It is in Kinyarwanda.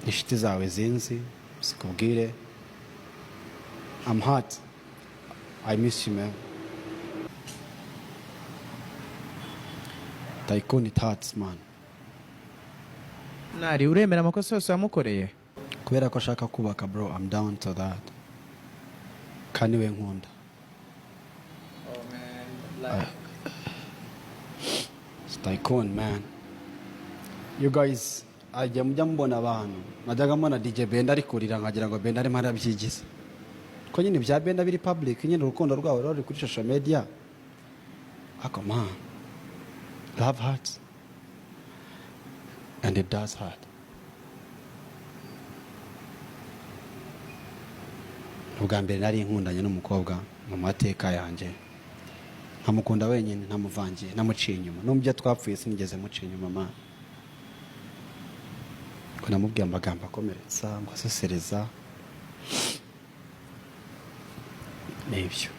Inshuti zawe zinzi zikubwire. I'm hurt. I miss you, man. Tycoon, it hurts, man. Nari uremera amakosa yose wamukoreye? Kubera ko ashaka kubaka, bro, I'm down to that. Kandi we nkunda. It's Tycoon, man. You guys, ajya mujya mubona abantu. Najyaga mbona DJ Benda ari kurira, nkagira ngo Benda arimo arabyigiza. Ko nyine ibya Benda biri public nyine, urukundo rwabo ruri kuri social media. Ako man, love hurts. And it does hurt. Ubwa mbere nari nkundanye n'umukobwa mu mateka yanjye, nkamukunda wenyine, ntamuvangiye, ntamuciye inyuma. No mu byo twapfuye sinigeze muciye inyuma, man. Ko namubwiye amagambo akomeretsa, ngo asesereza, nibyo.